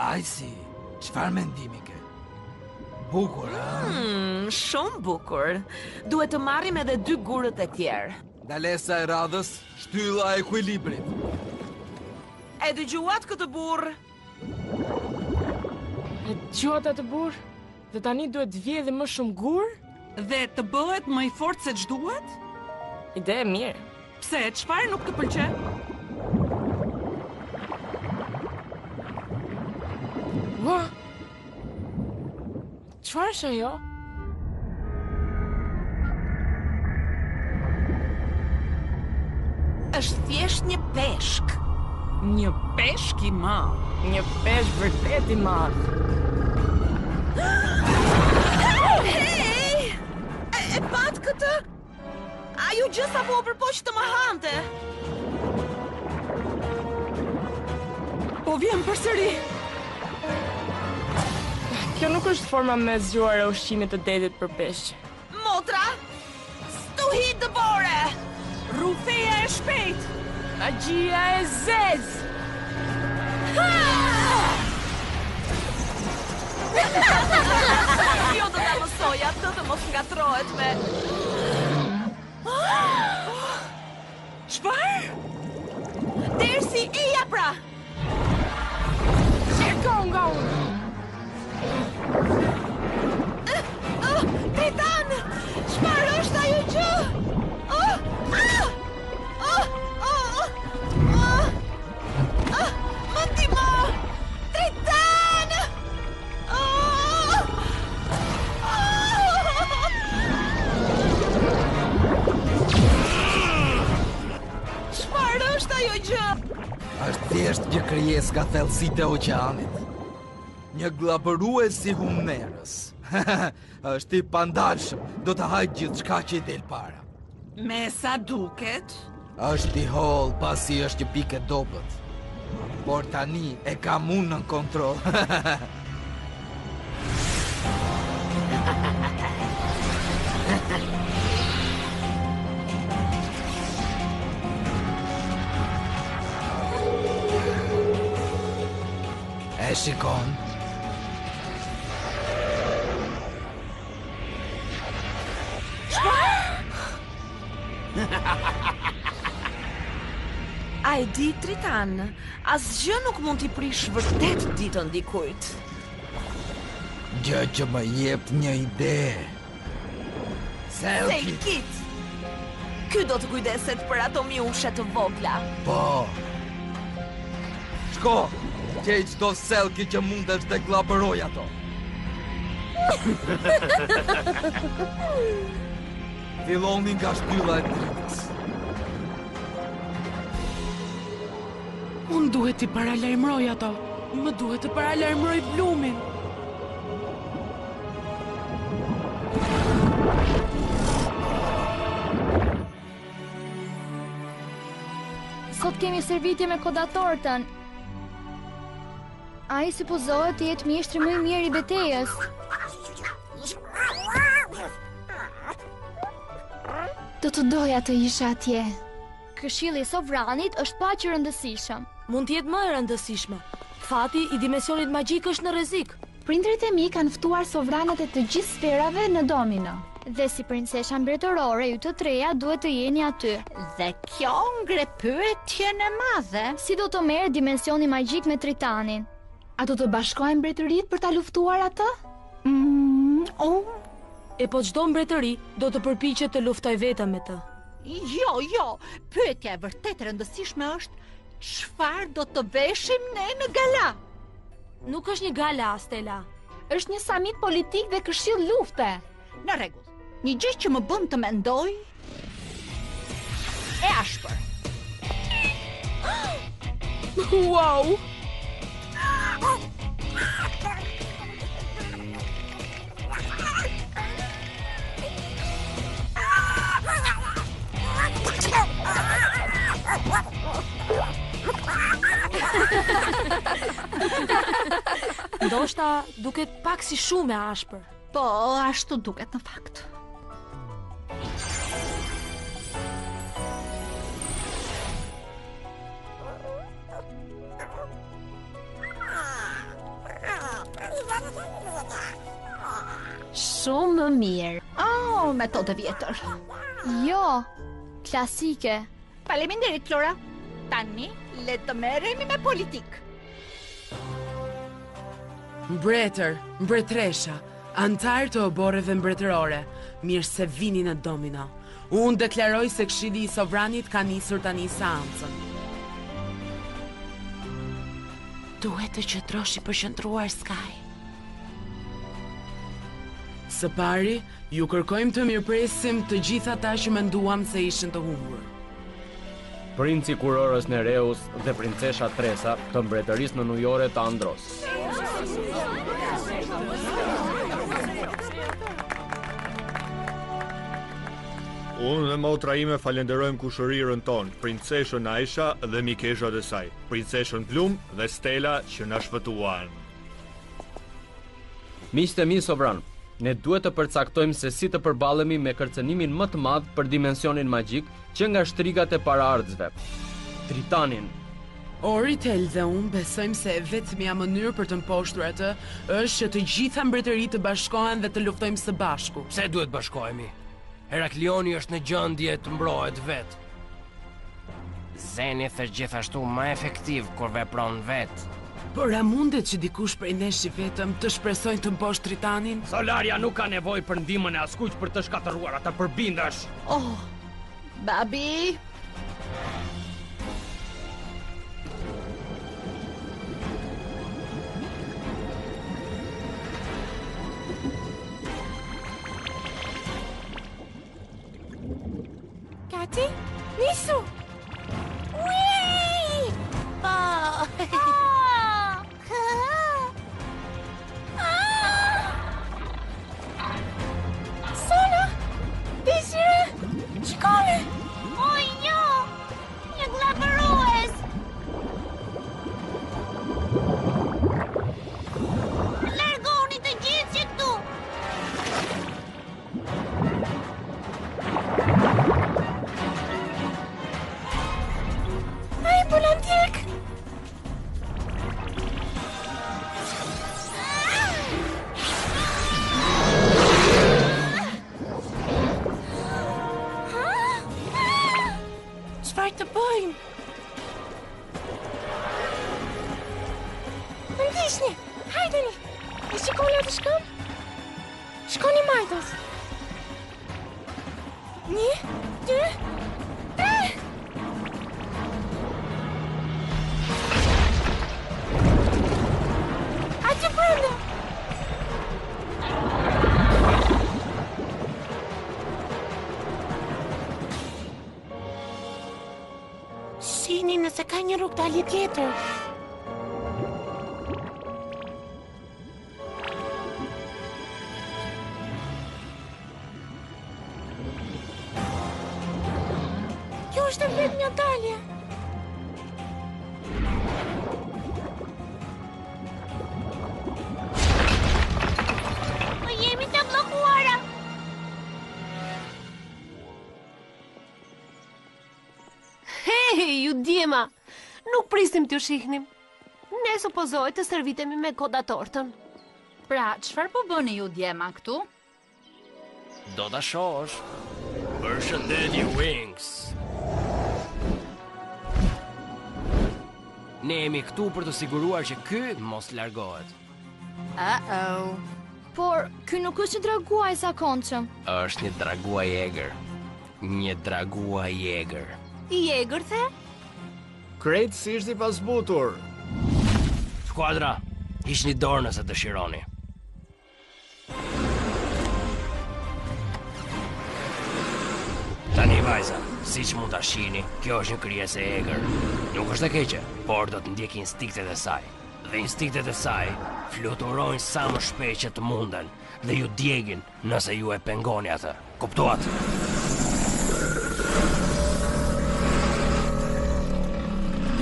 Ajsi, çfarë mendimi ke? Bukur, a? Mm, shumë bukur. Duhet të marrim edhe dy gurët e tjerë. Ndalesa e radhës, shtylla e ekuilibrit. E dëgjuat këtë burrë? E dëgjuat atë burrë? Dhe tani duhet të vjedhim më shumë gurë? Dhe të bëhet më i fortë se ç'duhet? Ide e mirë. Pse, çfarë nuk të pëlqen? Ua! Çfarë është ajo? Është thjesht një peshk. Një peshk i madh. Një peshk vërtet i madh. Hej! E, e patë këtë? Ajo gjë sapo u përpoq të më hante. Po vjen përsëri. Kjo nuk është forma më e zgjuar e ushqimit të detit për peshq. Motra, stuhi dëbore! Rrufeja e shpejtë! Magjia e zezë! Jo do ta mësoj atë të mos ngatërrohet me... Çfarë? Dersi, eja pra! Largohu nga unë! Oh, Tritan! Çfarë është ajo gjë? Oh, ah! Oh, oh, oh, ah! Më ndihmo! Tritan! Oh! Oh! Çfarë është ajo gjë? Është thjesht një krijesë nga thellësitë e oqeanit. Një gllabërues i humnerës. është i pandalshëm, do të hajë gjithçka që i del para. Me sa duket? Është i hollë pasi është një pikë e dobët. Por tani e kam unë nën kontroll. E shikon? A e di, Tritan, asgjë nuk mund t'i prishë vërtet ditën dikujt. Gjë që më jep një ide. Selkit. Selkit. Ky do të kujdeset për ato miushe të vogla. Po. Shko, gjej çdo selki që mundesh dhe gllabëroj ato. Filloni nga shtylla e dritës. Unë duhet t'i paralajmëroj ato. Më duhet të paralajmëroj Blumin. Sot kemi stërvitje me Kodatortën. Ai supozohet të jetë mjeshtri më i mirë i betejës. Do të doja të isha atje. Këshilli i sovranit është po aq i rëndësishëm. Mund të jetë më e rëndësishme. Fati i dimensionit magjik është në rrezik. Prindërit e mi kanë ftuar sovranët e të gjithë sferave në domino. Dhe si princesha mbretërore ju të treja duhet të jeni aty. Dhe kjo ngre pyetjen e madhe. Si do të merret dimensioni magjik me Tritanin? A do të bashkohen mbretëritë për ta luftuar atë? Mm, oh. E po çdo mbretëri do të përpiqet të luftojë vetëm me të. Jo, jo, pyetja e vërtet e rëndësishme është çfarë do të veshim ne në gala? Nuk është një gala, Stella. Është një samit politik dhe këshill lufte. Në rregull. Një gjë që më bën të mendoj e ashpër. Wow! Ndoshta duket pak si shumë e ashpër. Po, ashtu duket në fakt. Shumë më mirë. Oh, metodë e vjetër. Jo, klasike. Faleminderit, Flora. Tani, le të merremi me politikë. Mbretër, mbretëresha, anëtarë të oborreve mbretërore, mirë se vini në Domino. Unë deklaroj se Këshilli i Sovranit ka nisur tani seancën. Duhet të qëndrosh i përqendruar, Sky. Së pari, ju kërkojmë të mirëpresim të gjithë ata që menduam se ishin të humbur. Princi i Kurorës Nereus dhe princesha Tresa të Mbretërisë Nënujore të Andros. Unë dhe motra ime falenderojmë kushërirën tonë, princeshën Aisha dhe mikeshat e saj, princeshën Plum dhe Stela që na shpëtuan. Miqtë e mi sovranë, ne duhet të përcaktojmë se si të përballemi me kërcënimin më të madh për dimensionin magjik që nga shtrigat e paraardhësve, Tritanin. Oritel dhe unë besojmë se e vetmja mënyrë për të mposhtur atë është që të gjitha mbretëritë të bashkohen dhe të luftojmë së bashku. Pse duhet të bashkohemi? Heraklioni është në gjendje të mbrohet vetë. Zenith është gjithashtu më efektiv kur vepron vetë. Por a mundet që dikush prej nesh i vetëm të shpresojë të mposhtë Tritanin? Solaria nuk ka nevojë për ndihmën e askujt për të shkatërruar atë përbindësh. Oh, babi! Gati? Nisu! Ui! Po! Sola! Desire! Shikoni! O, jo! Një gllabërues! Largohuni të gjithë që këtu! Ai po na ndjek! Çfarë të bëjmë? Më ndiqni, hajdeni, e shikoni atë shkëmb? Shkoni majtas. Një, dy, tre! Aty brenda! Shihni nëse ka një rrugëdalje tjetër. Kjo është e vetmja dalje. Po jemi të bllokuara. Hej, ju djema! Nuk prisnim t'ju shihnim. Ne supozohet të stërvitemi me koda tortën. Pra, çfarë po bëni ju djema këtu? Do ta shohësh. Përshëndetje Wings. Ne jemi këtu për të siguruar që ky mos largohet. Uh-oh. Por, ky nuk është një dragua i zakonshëm. Është një dragua i egër. Një dragua i egër. I egër, the? Krejtësisht i pazbutur. Skuadra, hiqni dorë nëse dëshironi. Tani vajza, siç mund ta shihni, kjo është një krijesë e egër. Nuk është e keqe, por do të ndjekë instinktet e saj. Dhe instinktet e saj fluturojnë sa më shpejt që të munden dhe ju djegin nëse ju e pengoni atë. Kuptuat?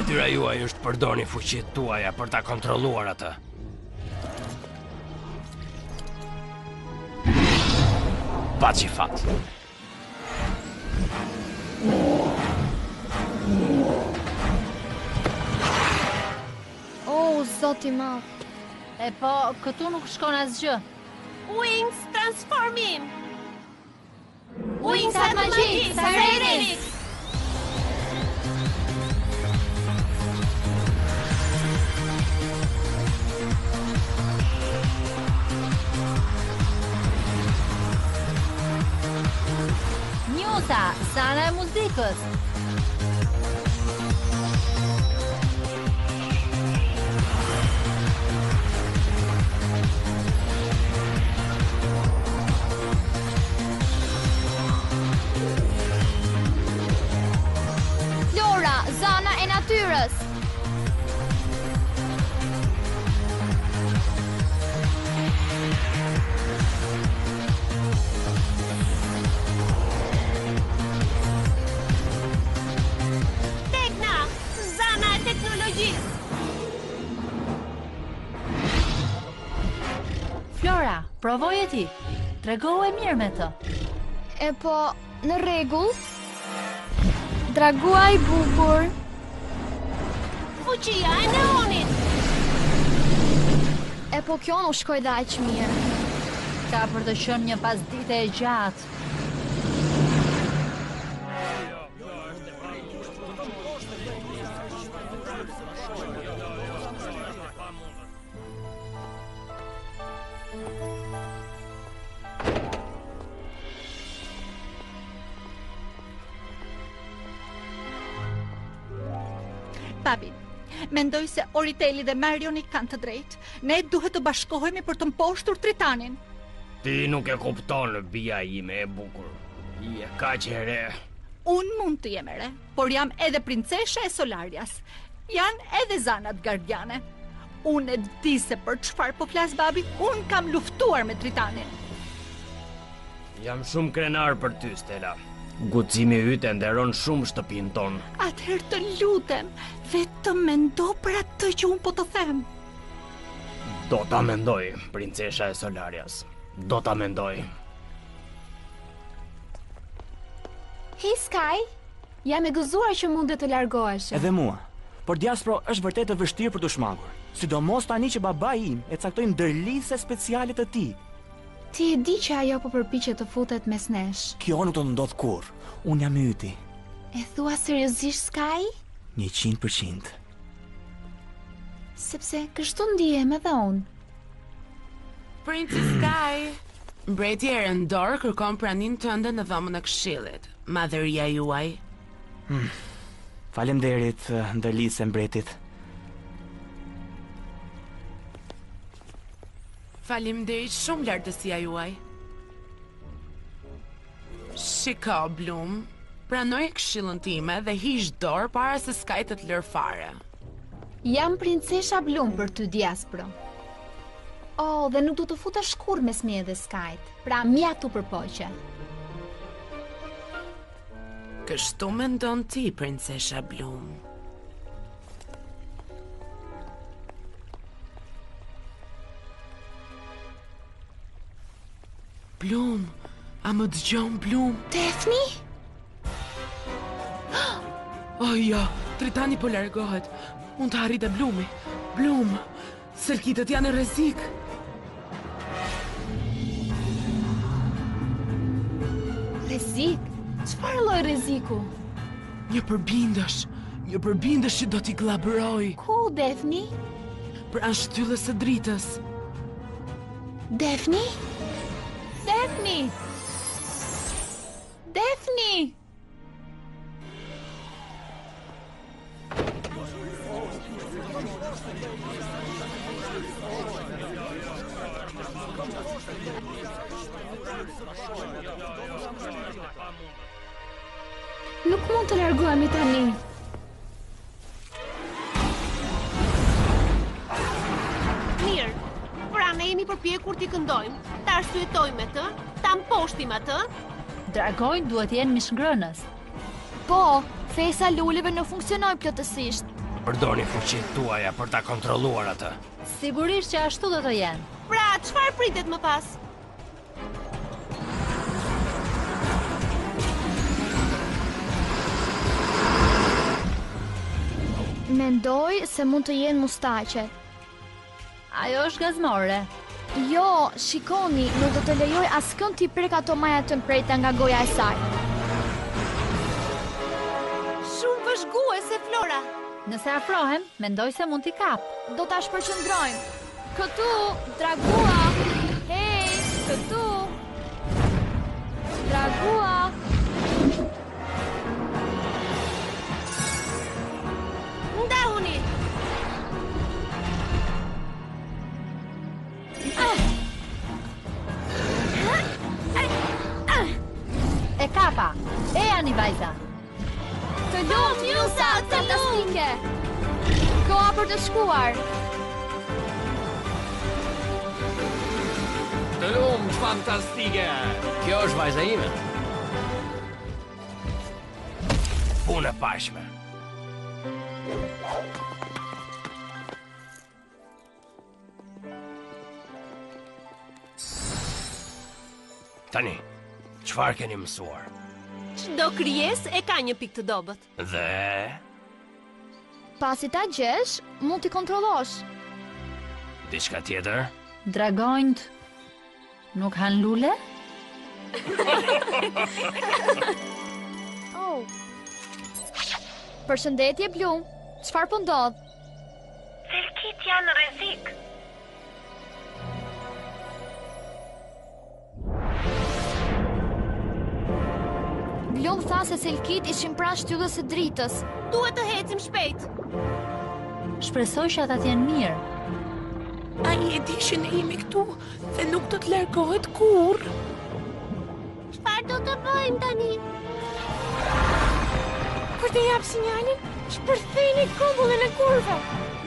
Detyra juaj është të përdorni fuqitë tuaja për ta kontrolluar atë. Paçi fat. Oh, zot i madh. E po, këtu nuk shkon asgjë. Wings, transformohu! Transformim! Uingsat magjik, Sirenix! Njuta, zana e muzikës. Flora, zana e natyrës. Tekna, zana e teknologjisë. Flora, provoje ti. Tregohu e mirë me të. E po, në rregull. Dragua i bukur. Fuqia e neonit. E po kjo nuk shkoi dhe aq mirë. Ka për të qenë një pasdite e gjatë. Babi, mendoj se Oriteli dhe Marioni kanë të drejtë. Ne duhet të bashkohemi për të mposhtur Tritanin. Ti nuk e kupton, bija ime e bukur. Je kaq e re. Unë mund të jem e re, por jam edhe princesha e Solarias. Janë edhe zanat gardiane. Unë e di se për çfarë po flas babi, unë kam luftuar me Tritanin. Jam shumë krenar për ty, Stella. Guximi yt e nderon shumë shtëpinë tonë. Atëherë të lutem, vetëm mendo për atë që unë po të them. Do ta mendoj, princesha e Solarias. Do ta mendoj. Hej Sky, jam e gëzuar që munde të largoheshe. Edhe mua. Por Diaspro është vërtet e vështirë për t'u shmangur. Sidomos tani që babai im e caktoi ndërlidhëse speciale të tij. Ti e di që ajo po përpiqet të futet mes nesh. Kjo nuk do të ndodhë kurrë. Unë jam i yti. E thua seriozisht Sky? 100%. Sepse kështu ndihem edhe unë. Princi Sky, mbreti Erendor kërkon praninë tënde në dhomën e këshillit. Madhëria juaj. Hmm. Faleminderit, eh, ndërlidhëse e mbretit. Faleminderit shumë lartësia juaj. Shiko, Blum, pranoje këshillën time dhe hiq dorë para se Sky të të lërë fare. Jam princesha Blum për ty Diaspro. Oh, dhe nuk do të futesh kurrë mes meje dhe Skyt. Pra, mjaft u përpoqe. Kështu mendon ti, princesha Blum. Blum, a më dëgjon Blum? Daphne? Oh jo, Tritani po largohet. Mund të arrijë te Blumi. Blum, selkitët janë në rrezik. Rrezik? Çfarë lloj rreziku? Një përbindësh, një përbindësh që do t'i gllabërojë. Ku, Daphne? Pranë shtyllës së dritës. Daphne? Daphne! Daphne! Nuk mund të largohemi tani. Mirë, pra ne jemi përpjekur t'i këndojmë, ta arsyetojmë atë, ta mposhtim atë. Dragonjtë duhet të jenë mishngrënës. Po, fesa e luleve nuk funksionoi plotësisht. Përdorni fuqitë tuaja për ta kontrolluar atë. Sigurisht që ashtu do të jenë. Pra, çfarë pritet më pas? Mendoj se mund të jenë mustaqe. Ajo është gazmore. Jo, shikoni, nuk do të lejoj askënd t'i prekë ato maja të mprehta nga goja e saj. Shumë vëzhguese, Flora. Nëse afrohem, mendoj se mund t'i kap. Do ta shpërqendrojmë. Këtu, Dragua. Hej, këtu. Dragua. Ndahuni! E kapa! Ejani vajza! Të lumtë, Jusa, fantastike! Koha për të shkuar! Të lumtë, fantastike! Kjo është vajza ime. Punë e pashme. Tani, çfarë keni mësuar? Çdo krijesë e ka një pikë të dobët. Dhe Pasi ta gjesh, mund t'i kontrollosh. Diçka tjetër? Dragonjtë nuk hanë lule? oh. Përshëndetje Blum. Çfarë po ndodh? Selkitë janë në rrezik. Blum tha se selkitë ishin pranë shtyllës së dritës. Duhet të ecim shpejt. Shpresoj që ata të jenë mirë. Ai e di që ne jemi këtu dhe nuk do të largohet kurrë. Çfarë do të bëjmë tani? Kur të jap sinjalin, shpërtheni grumbullin e gurëve.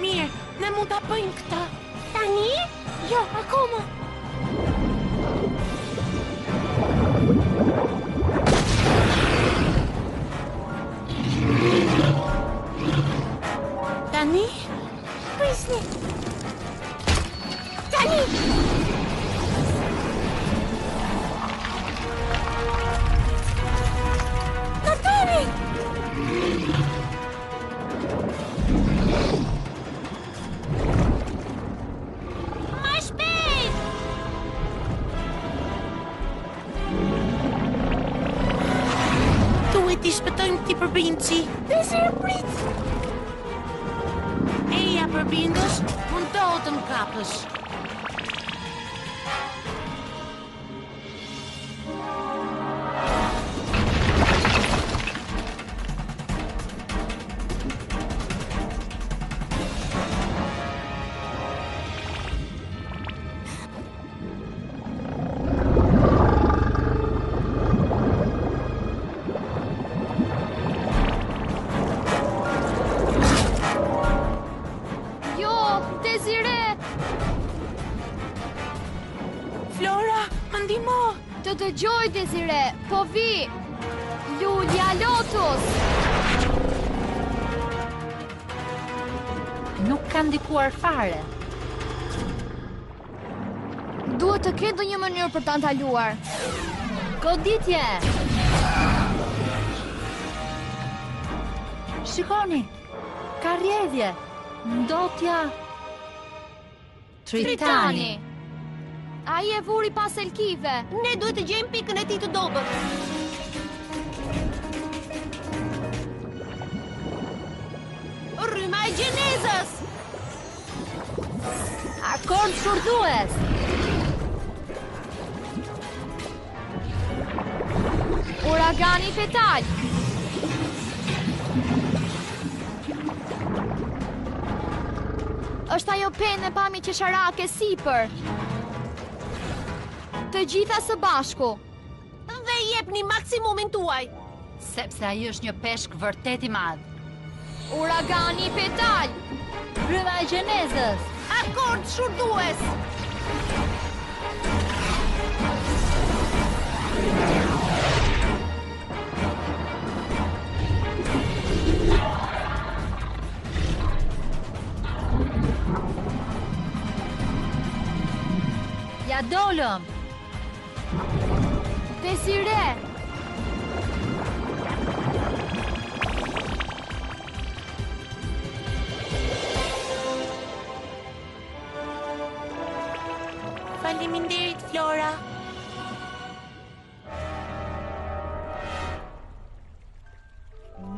Mirë, ne mund ta bëjmë këtë. Tani? Jo, akoma. Tani? Prisni. Tani! Natani! Më shpejt! Duhet t'i shpëtojmë këtij përbindshi. Desire, prit! Eja përbindësh, mundohu të më kapësh. Jo, Desire! Flora, më ndihmo! Të dëgjoj, Desire, po vij! Lulja Lotus! Nuk ka ndikuar fare. Duhet të ketë ndonjë mënyrë për ta ndaluar. Goditje! Shikoni, ka rrjedhje. Ndotja Tritani. Ai e vuri pas selkive. Ne duhet të gjejmë pikën e tij të dobët. Rryma e gjenezës! Akord shurdhues. Uragani petal. Është ajo penë me pamje qesharake sipër. Të gjitha së bashku. Dhe jepni maksimumin tuaj. Sepse ai është një peshk vërtet i madh. Uragani petal. Rryma e gjenezës. Akord shurdhues. Ia dolëm. Desire!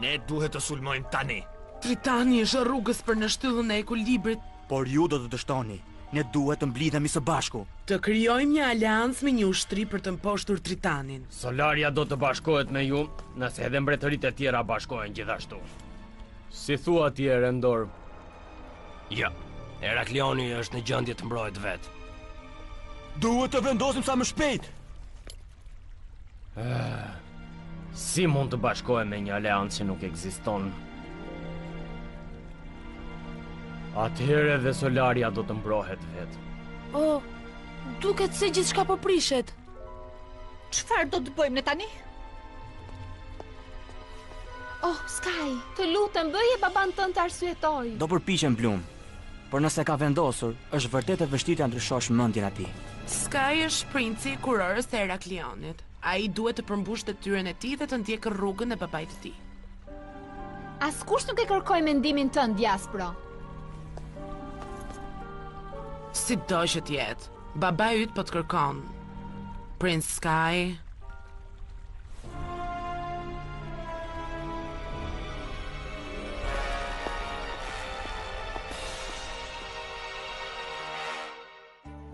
Ne duhet të sulmojmë tani. Tritani është rrugës për në shtyllën e ekuilibrit. Por ju do të dështoni. Ne duhet të mblidhemi së bashku. Të krijojmë një aleancë me një ushtri për të mposhtur Tritanin. Solaria do të bashkohet me ju, nëse edhe mbretëritë e tjera bashkohen gjithashtu. Si thua ti Erendor? Jo. Heraklioni është në gjendje të mbrohet vetë. Duhet të vendosim sa më shpejt. Eh, si mund të bashkohem me një aleancë që nuk ekziston? Atëherë edhe Solaria do të mbrohet vetë. Oh, duket se gjithçka po prishet. Çfarë do të bëjmë ne tani? Oh, Sky, të lutem, bëje babanë tënd të arsyetojë. Do përpiqem Blum. Por nëse ka vendosur, është vërtet e vështirë t'ia ndryshosh mendjen atij. Sky është princi i kurorës së Heraklionit. Ai duhet të përmbushë detyrën e tij dhe të ndjekë rrugën e babait të tij. Askush nuk e kërkoi mendimin tënd, Diaspro. Sido që të jetë, babai yt po të kërkon. Princ Sky.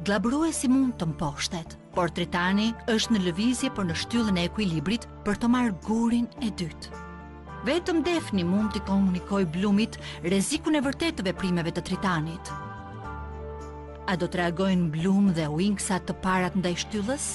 Gllabëruesi mund të mposhtet, por Tritani është në lëvizje për në shtyllën e ekuilibrit për të marrë gurin e dytë. Vetëm Defni mund t'i komunikojë Blumit rrezikun e vërtetë të veprimeve të Tritanit. A do të reagojnë Blum dhe Uinksa të parat ndaj shtyllës?